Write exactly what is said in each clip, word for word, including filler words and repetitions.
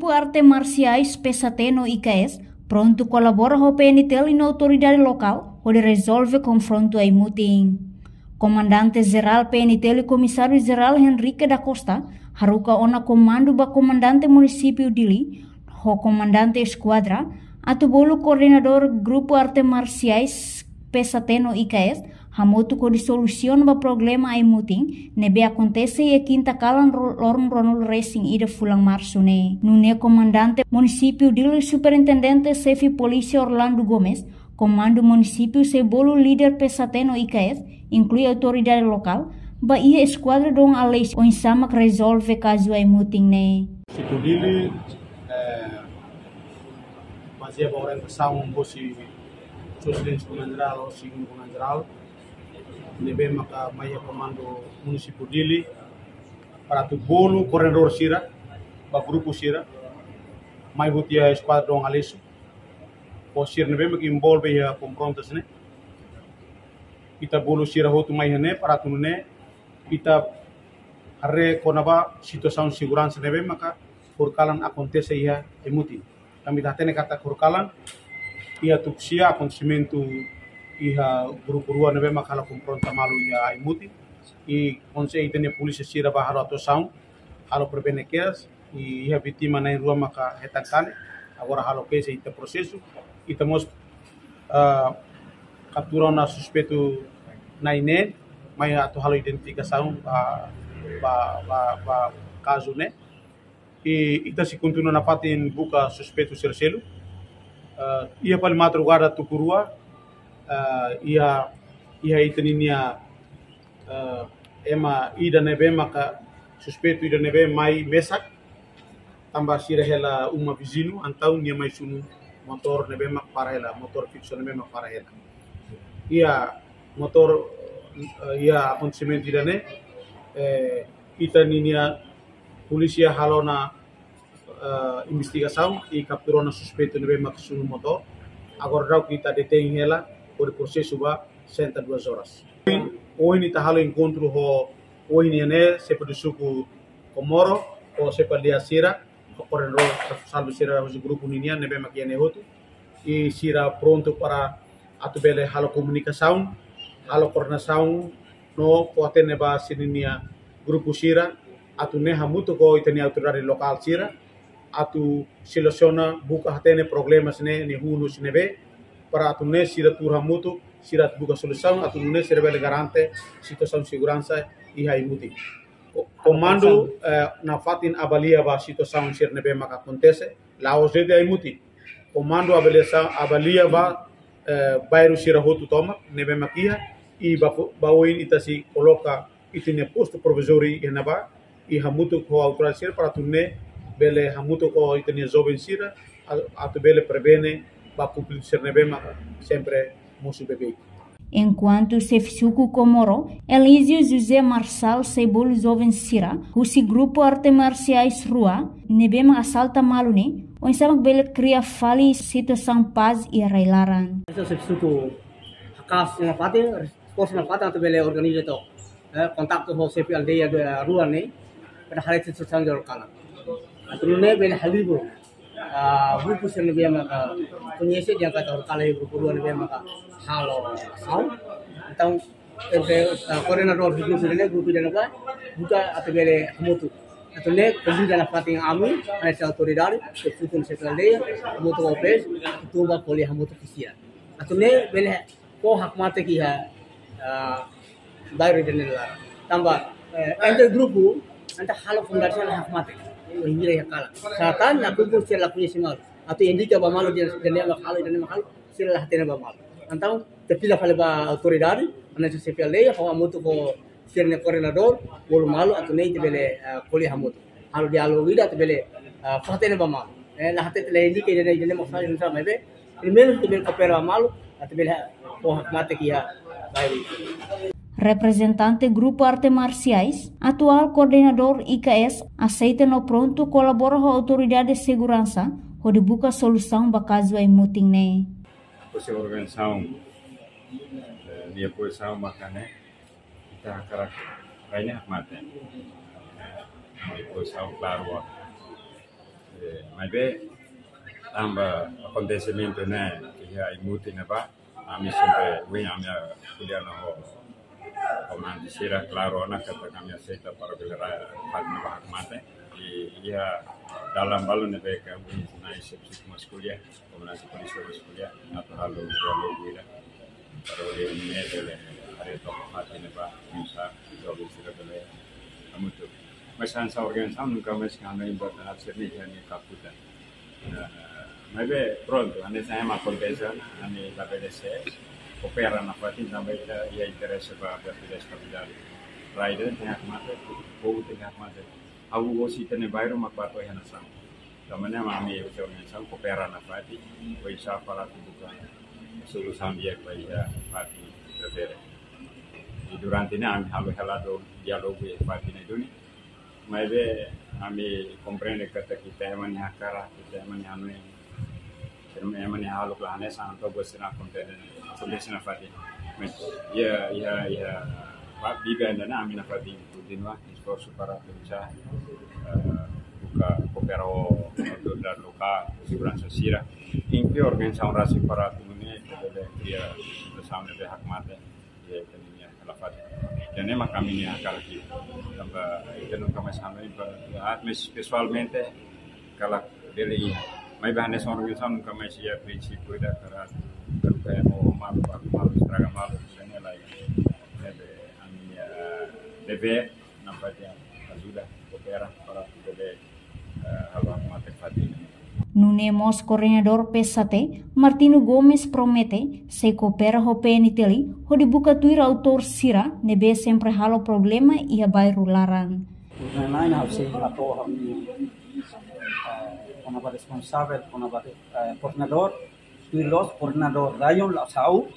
Grupu Arte Marsiais Pesateno I K S prontu kolabora ho P N T L no autoridade lokál hodi rezolve konfrontu ai-mutin. Komandante Jerál P N T L Komisáriu Jerál Henrique da Costa haruka ona komandu ba Komandante Munisípiu Dili ho Komandante Eskuadra atu bolu koordenadór Grupu Arte Marsiais Pesateno I K S hamutuk hodi solusiona ba problema ai-mutin ne'ebé akontese iha kinta kalan ro-, loron ruanulu resin ida fulan Marsu ne'e. Nune'e Komandante Munisípiu Dili, Superintendente Xefe Polísia Orlando Gomes, Komandu Munisípiu sei bolu líder Pesateno I K S, inklui autoridade lokál, ba iha Eskuadra Dom Aleixo oinsá mak rezolve kazu ai-mutin ne'e. Munisípiu Dili, eh, bazeia ba orientasaun husi Sua Exelénsia Komandante Jerál, Segundu Komandante Jerál, ne'ebé maka mai iha Komandu Munisípiu Dili, para atu bolu koordenadór sira, ba grupu sira, mai hotu iha Eskuadra Dom Aleixo, ho sira ne'ebé mak envolve iha konfrontu sira-ne'e. Ita bolu sira hotu mai iha ne'e, para atu nune'e, ita haree kona-ba situasaun seguransa ne'ebé maka horikalan akontese iha ai-mutin. Tanba ita hatene katak horikalan, iha tuku sia akontesimentu iha grupu rua ne'ebé maka halo konfronta malu iha ai-mutin. I konsege ita-nia polísia sira ba halo atuasaun, halo prevene kedas, i iha vítima na'in rua maka hetan kanek, agora halo keixa, ita prosesu, ita mós, ah, kaptura ona suspeitu na'in neen, mai atu halo identifikasaun ba, ba, ba, ba kazu ne'e. I ita sei kontinua nafatin buka suspeitu sira seluk. Ah, iha fali madrugada tuku rua, ah, iha, iha ita ninia, eh, ema ida ne'ebé maka suspeitu ida ne'ebé mai mesak, tanba sira hela uma viziñu, entaun nia mai sunu motór ne'ebé mak para hela, motór fiksu ne'ebé mak para hela. Iha motór, eh, iha akontesimentu ida-ne'e, eh, ita ninia polísia halo ona, eh, investigasaun i kaptura ona suspeitu ne'ebé mak sunu motór. Agora daudaun ita detein hela, hodi prosesu ba sessenta e duas horas. Ohin ita halo enkontru ho, ohin ne'e, xefe suku Comoro, ho xefe aldeia sira, ho koordenadór salbu sira husi grupu ninian ne'ebé mak iha ne'e hotu. I sira prontu para atu bele halo komunikasaun, halo koordenasaun, no fó-hatene ba sira-nia grupu sira, atu nune'e hamutuk ho ita-nia autoridade lokál sira, atu solusiona, buka hatene problema sira-ne'e, nia hun husi ne'ebé, para atu nune'e sira tuur hamutuk, sira atu buka solusaun, atu nune'e sira bele garante situasaun seguransa iha ai-mutin. Ko-, komandu, eh, nafatin avalia ba situasaun sira ne'ebé maka akontese, la'ós de'it ai-mutin. Komandu avalia sa-, avalia ba, eh, bairru sira hotu tomak ne'ebé mak iha, i ba, ba oin ita sei koloka ita-nia postu provizóriu iha ne'ebá, i hamutuk ho autoridade sira para atu nune'e bele hamutuk ho ita-nia joven sira, a-, atu bele prevene ba konflitu sira ne'ebé maka sempre mosu beibeik. Enkuantu xefe suku Comoro, Elísio José Marçal, sei bolu joven sira husi grupu arte marsiais rua ne'ebé mak asalta malu ne'e, oinsá mak bele kria fali situasaun pás iha rai-laran. Ita xefe suku haka'as nafatin, resposta nafatin atu bele organiza took, eh, kontaktu ho xefe aldeia rua ne'e, para haree situasaun iha horikalan. Atu nune'e bele halibur, ah, grupu sira ne'ebé maka koñese dehan katak horikalan iha grupu rua ne'ebé maka halo asaun. Entaun, entre, ah, koordenadór grupu sira-ne'e, grupu ida-ne'ebá, buka atu bele hamutuk. Atu nune'e, konvida nafatin ami, hanesan autoridade, xefe suku no xefe aldeia, hamutuk ho O P S, atu tun ba ko'alia hamutuk ho sira. Atu nune'e, bele fó hakmatek iha, ah, bairru ida-ne'e laran. Tanba, eh, entre grupu, entaun halo komunikasaun hakmatek. Bainhira iha kalan. Sá tan, na grupu sira la koñese malu. Atu indika ba malu dehan, dehan ida-ne'e mak halo, ida-ne'e mak halo, sira la hatene ba malu. Entaun, ita fila fali ba autoridade, hanesan xefe aldeia, ho hamutuk ho sira-nia koordenadór, bolu malu, atu nune'e ita bele, eh, ko'alia hamutuk. Halo diálogu ida, atu bele, eh, fó-hatene ba malu. Eh, la hatete, la indika ida-ne'e, ida-ne'e mak salah, ida-ne'e mak salah, maibé, primeiru ita bele koopera malu, atu bele fó hakmatek iha bairru. Reprezentante grupu arte marsiais, atuál koordenadór I K S, aseita no prontu kolabora ho autoridade seguransa, hodi buka solusaun ba kazu ai-mutin ne'e. Husi organizasaun, eh, nia pozisaun maka ne'e, ita hakarak rai ne'e hakmatek. Nia pozisaun klaru. Maibé, tanba akontesimentu ne'e iha Aimutin ne'ebá, ami sempre, ohin ami ko'alia ho komandante sira, klaru ona katak ami aseita para bele rai fatin ne'ebá hakmatek. I iha dalan balu ne'ebé ke ohin sinai sepsik mas ko'alia, komandante polísia mas ko'alia, atu halo diálogu ida. Para bele ne'e bele haree took fatin ne'ebá, oinsá joven sira bele hamutuk. Mas hanesan organizasaun nunka mais hanoin ba hanesan ne'e iha nia kakutak. Nah, maibé prontu, hanesan ema akontese, ami labele sei koopera nafatin tanba ita iha interese ba, ba ita estabilidade. Rai ida tenke hakmatek, povu tenke hakmatek. Ha'u hosi ita-nia bairru mak ba to'o iha nasaun. Tanba ne'e mak ami husi organizasaun koopera nafatin, oinsá para atu buka solusaun di'ak ba iha fatin refere. I durante ne'e ami halo hela diálogu iha fatin ne'e duni. Maibé ami komprende katak ita ema nia hakarak, ita ema nia hanoin, ita ema nia hahalok la hanesan entaun buat sira akontese, akontese nafatin. Mas iha, iha, iha, ba, bibi anda na ami nafatin kontinua esforsu para atu, eh, buka koopera ho autoridade lokál, seguransa sira. Inkluzive organizasaun rasik para atu nune'e bele kria situasaun ne'ebé hakmatek iha ita-nia hela fatin. Ida-ne'e mak ami-nia hakarak. Tanba ita nunka mais hanoin ba, ah, mas pesoalmente karik bele iha. Maibé hanesan organizasaun nunka mais iha prinsípiu ida karik, karik kayak mau malu, aku malu, estraga malu, ida-ne'e lae. Ne'ebé ami, eh, devér nafatin ajuda, koopera para atu bele, eh, halo hakmatek fatin. Nune'e mós koordenadór P S H T, Martinho Gomes promete sei koopera ho P N T L hodi buka tuir autór sira ne'ebé sempre halo problema iha bairru laran. Nanain ha'u sei hato'o ha'u-nia, eh, kona-ba responsavel, kona-ba, eh, koordenadór, tuir loos koordenadór Rayon la sau,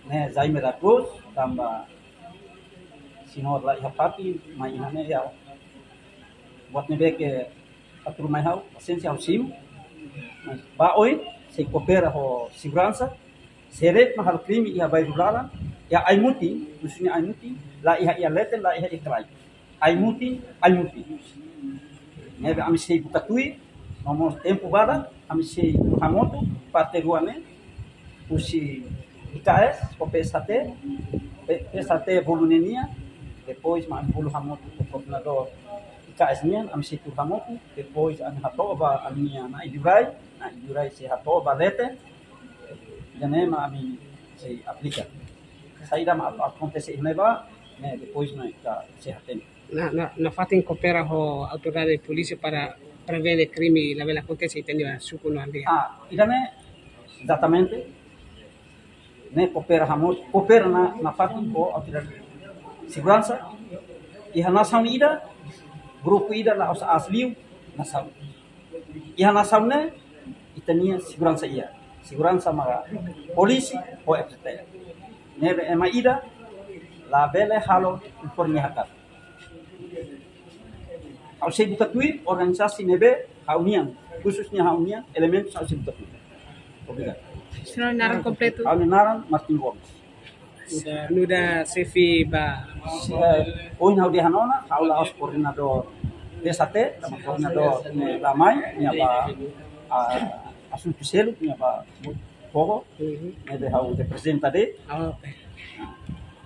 ne'e Jaime da Cruz, tanba señór la iha fatin, mai iha ne'e ya. Buat ne'ebé ke atu mai ha'u, pasiénsia ha'u simu. Mas ba oin, sei koopera ho seguransa, sira ne'ebé halo krime iha bairru laran, iha Aimutin, khususnya Aimutin, la iha iha leten, la iha iha krai. Aimutin, Aimutin. Ne'ebé ami sei buka tuir, no mós tempu badak, ami sei hamutuk, parte rua ne'e, husi I K S, ho P S H T, P-, P S H T bolu ne'e nian, depois mak ami bolu hamutuk ho koordenadór I K S nian, ami sei tuur hamutuk, depois ami hato'o ba ami-nia na'in-biin rai, na'in-biin rai sei hato'o ba leten, ida-ne'e mak ami sei aplika. Saida mak akontese iha ne'ebá, ne'e depois mak ita sei hatene. Na, na, nafatin koopera ho autoridade polísia para prevene krime labele akontese iha ita-nia suku no aldeia. Ah, ida-ne'e, ezatamente, ne'e koopera hamutuk, koopera na, nafatin ho autoridade seguransa, iha nasaun ida, grupu ida la'ós aas liu nasaun. Iha nasaun ne'e, ita-nia seguransa iha. Seguransa mak polísia ho F T L. Ne'ebé ema ida labele halo informe hakat. Ha'u sei buka tuir organisasi ne'ebé ha'u-nian, khususnya ha'u-nian, elementu ha'u sei buka tuir. Obrigadu. Señór naran kompletu? Ha'u-nia naran Martin Gomes. Nu'udar, nu'udar xefe ba? Eh, ohin ha'u dehan ona, ha'u la'ós koordenadór P S H T, tanba koordenadór ne'e la mai, nia ba, ah, asuntu seluk, nia ba poho, mhm, ne'ebé ha'u reprezenta de'it. Oh, oke.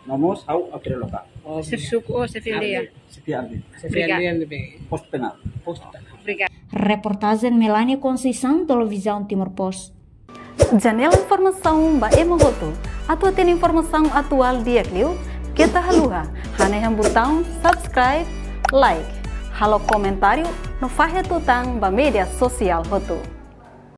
No mós ha'u autoridade lokál. Oh, xefe suku, oh, xefe aldeia. Xefe aldeia. Xefe aldeia ne'ebé? Postu penál. Postu penál. Obrigada. Reportajen Melania Conceição, Televizaun Timor Post. Janela informasaun ba ema hotu. Atu hatene informasaun atuál di'ak liu, keta haluha hanehan butaun subscribe, like, halo komentáriu no fahe tutan ba média sosiál hotu.